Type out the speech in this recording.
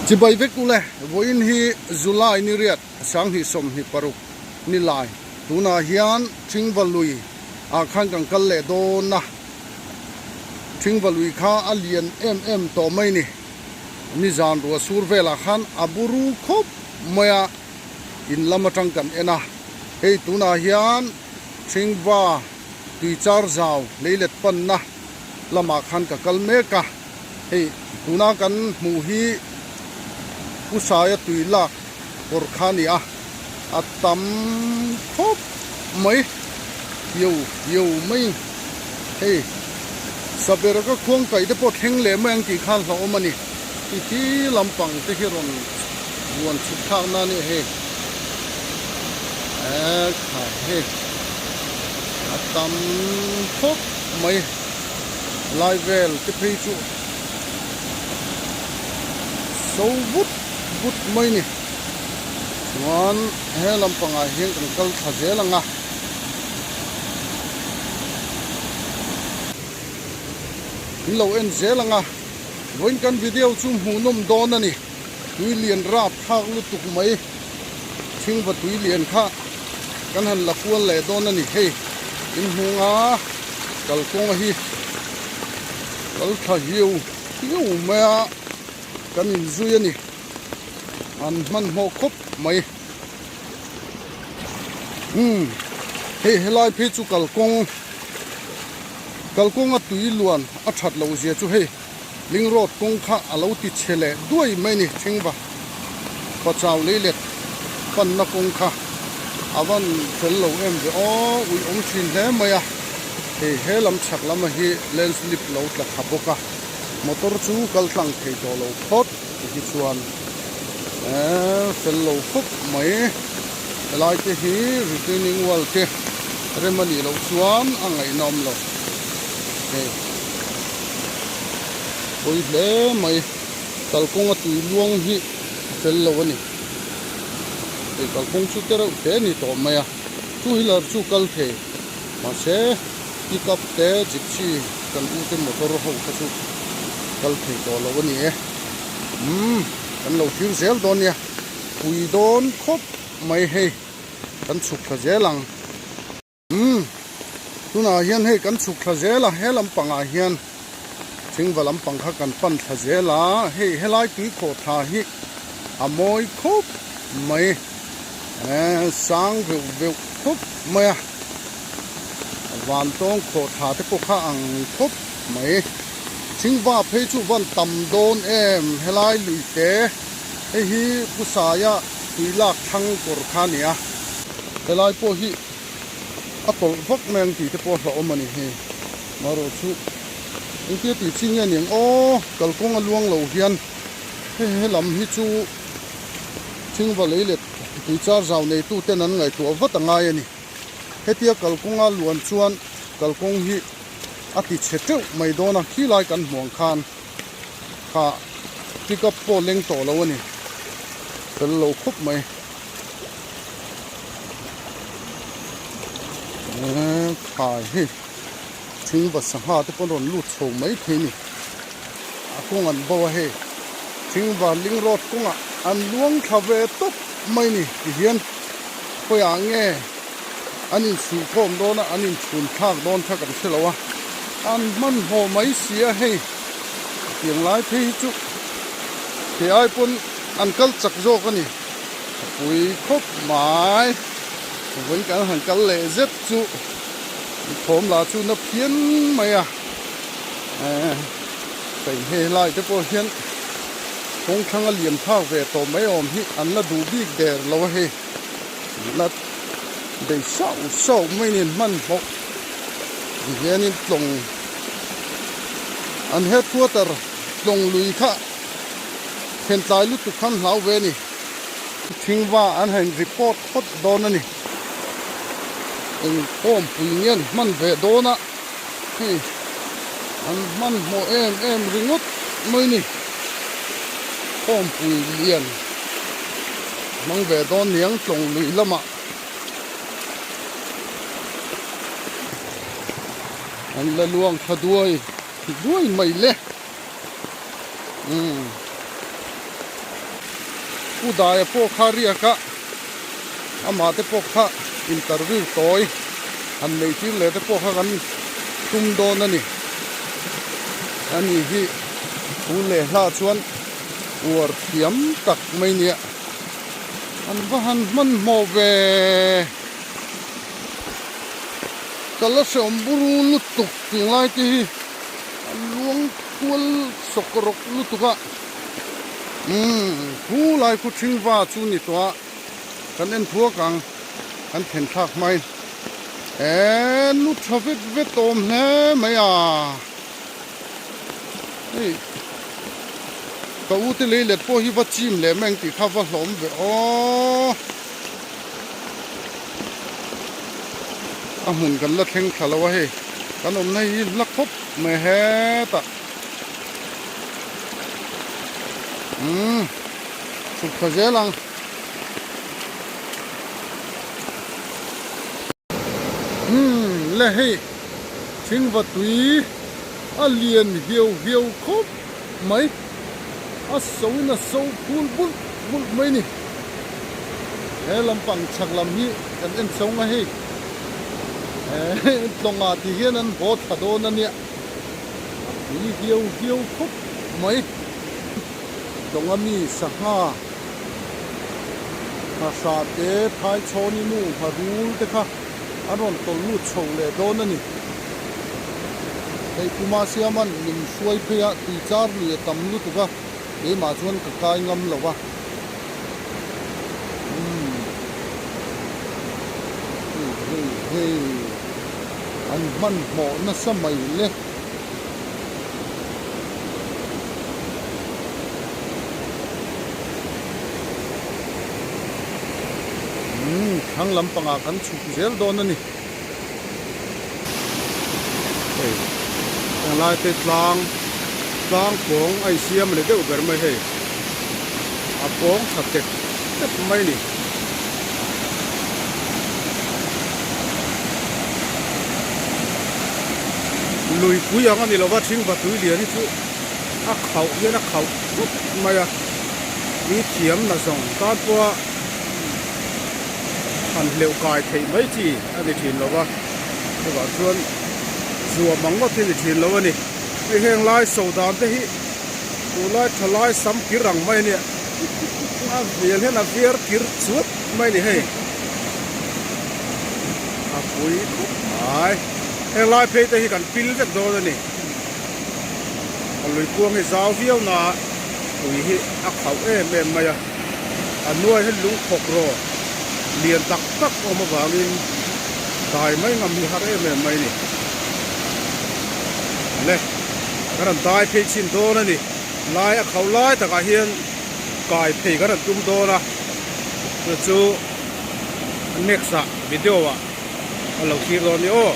Chibai vek ule, vawiin hi July ni riat 2026 ni lai. Tunah hian Thingva lui ah khan kan kal leh dawn a, Thingva lui kha a lian em em tawh mai ni. Nizan ruah sur velah khan a buru khawp mai a, in lam atang kan en a. Hei tunah hian Thingva tui char zau leilet panna lamah khan ka kal mek a, hei tuna kan hmuh hi Pu Saia tui lak kawr kha a ni a, a tam khawp mai hiu hiu mai hei saber ka khuang kaih te pawh thleng leh mai ang tih khan hlauhawm a ni ti khi lampang te hi rawn vuan chhuk thlak na a ni hei eee khai hei a tam khawp mai lai vel te phei chu so vut vut mai ni chuan he lampangah hian kan kal thla zel ang a in lo en zel ang a vawiin kan video chu hmuhnawm dawn a ni tui lian rap thlak lutuk mai thingva tui lian kha kan han la kual leh dawn a ni hei in hmunga kalkawnga hi kal tha hiu hiu mai a kan inzui a ni an hmanhmawh khawp mai umm hei helai phei chu kalkawng kalkawnga tui luan a that loh zia chu hei. Ling road kawng kha a lo ti chhe leh duai mai ni Thingva Pachau leilet panna kawng kha a van fel lo em ve aw ui awm thin hle mai a, hei he lam chhak lama hi landslip lo tla kha bawk a, motor chu kal tlang thei tawh lo phawt ti hi chuan eee fel lo khawp mai helai te hi retaining wall te rem a nih loh chuan a ngaihnawm lo hei. Pawi hle mai kalkawng a tui luang hi a fel lo a ni hei kalkawng chu te reuh hle a ni tawh mai a two wheeler chu kal thei mahse pickup te gypsy kan u te motor ho kha chu kal thei tawh lo a ni e umm kan lo thlir zel dawn nia pui dawn khawp mai hei kan chhuk thla zel ang. Umm tunah hian hei kan chhuk thla zel a he lampangah hian thingva lampang kha kan pan thla zel a hei helai tui khawh thla hi a mawi khawp mai eh sang veuh veuh khawp mai a van tawng khawh thla te pawh kha ang khawp mai thingva phei chu van tam dawn em helai lui te hei hi Pu Saia tui lak thlang kawr kha a ni a helai pawh hi a tawlh vak mai ang tih te pawh a hlauhawm a ni hei marawh chu engtia tih chi nge niang aw kalkawng a luang lo hian hei he lam hi chu thingva lei let tui char zau nei tu ten an ngaihtuah vat a ngai a ni hetia kalkawnga luan chuan kalkawng hi a ti chhe teuh mai dawn a khilai kan hmuh ang khan kha pickup pawh leng tawh lo a ni fel lo khawp mai. Eee khai hei thingva sangha te pawh an rawn lut chho mai thei a ni a kawng an bo a hei thingva ling road kawngah an luang thla ve tawp mai a ni tihian khawiah nge an insuhkhawm dawn a an inchhun thlak dawn kha kan hre lo a an hmanhmawh mai si a hei tiang lai phei hi chu thei ai pawn an kal chak zawk a ni. A pui khawp mai vawiin kan han kal leh zet chu thawm lah chu na phian mai a eh hei hei lai te pawh hian kawng thlang a liam phak ve tawh mai awm hi an la duh bik der lo a hei la bei sauh sauh mai nen hmanhmawh ti hianin tlawng an headquarter tlawng lui kha Thentlai lutuk khan hlau ve a ni. Thingva an han report phawt dawn a ni. Eng kawmpui nge an hman ve dawn a, hei an hmanhmawh em em ringawt mai ni. Kawmpui lian hmang ve dawn niang tlawng lui lamah an la luang thla duai duai mai le. Umm. Pu Daia pawh kha riak a, amah te pawh kha interview tawi han neih tir leh te pawh kha kan tum dawn a ni. Ani hi thu leh hla chuan uar thiam tak mai nia. An va han hmanhmawh ve. Ka la hreawm buru lutuk tih lai te hi a luang kual sawk rawk lutuk a. Umm khu lai khu thing va chu ni tawh a kan en thuak ang kan then thlak mai eee nu tha vet vet awm hle mai a hei ka u te lei let pawh hi va chim leh mai ang tih kha va hlawm ve aw. A hmun kan la thleng thla lo a hei kan awmna hi hla khawp mai hetah umm chhuk thla zel ang. Umm le hei thingva tui a lian hiau hiau khawp mai a so in a so phul bulh bulh mai a ni. He lampang chhak lam hi kan en chho nga hei eh tlawngah ti hian an haw thla dawn a nia a pui hiau hiau khawp mai tlawnga mi sangha nghahrah te phai chhawni nu ngharul te kha an rawn tawlh lut chho leh dawn a ni hei puma siaman min hruai phei a tui char lui a tam lutuk a keimah chuan ka kai ngam lo va. Umm hei hei hei an hmanhmawh nasa mai le. Umm thlang lampangah kan chhuk zel dawn a ni. Hei henglai te tlang tlang pawng a insiam a ni deuh ber mai hei a pawng tha tep tep mai a ni. Luipui ang a ni lova thingva tui lian hi chu a khauh hian a khauh tlat mai a ni thiam na zawng tan pawha han hleuh kai theih mai chi a ni thin lo va chuvang chuan zuam ang ngawt hi a ni thin lo a ni hei heng lai so dan te hi tunlai tha lai sam kir ang mai a nia a hmel hian a viar kir chuat mai a ni hei a pui khawp mai heng lai phei te hi kan pil vek dawn a ni a lui kuang hi zau viau na pui hi a khauh em em mai a. A hnuai hian lung khawk rawh lian tak tak awm avangin dai mai ngam hi har em em mai a ni. Le, kan rawn dai phei chhin dawn a ni. Lai a khauh lai takah hian kai phei kan rawn tum dawn a, chu chu next ah video ah a lo thlir dawn a ni aw.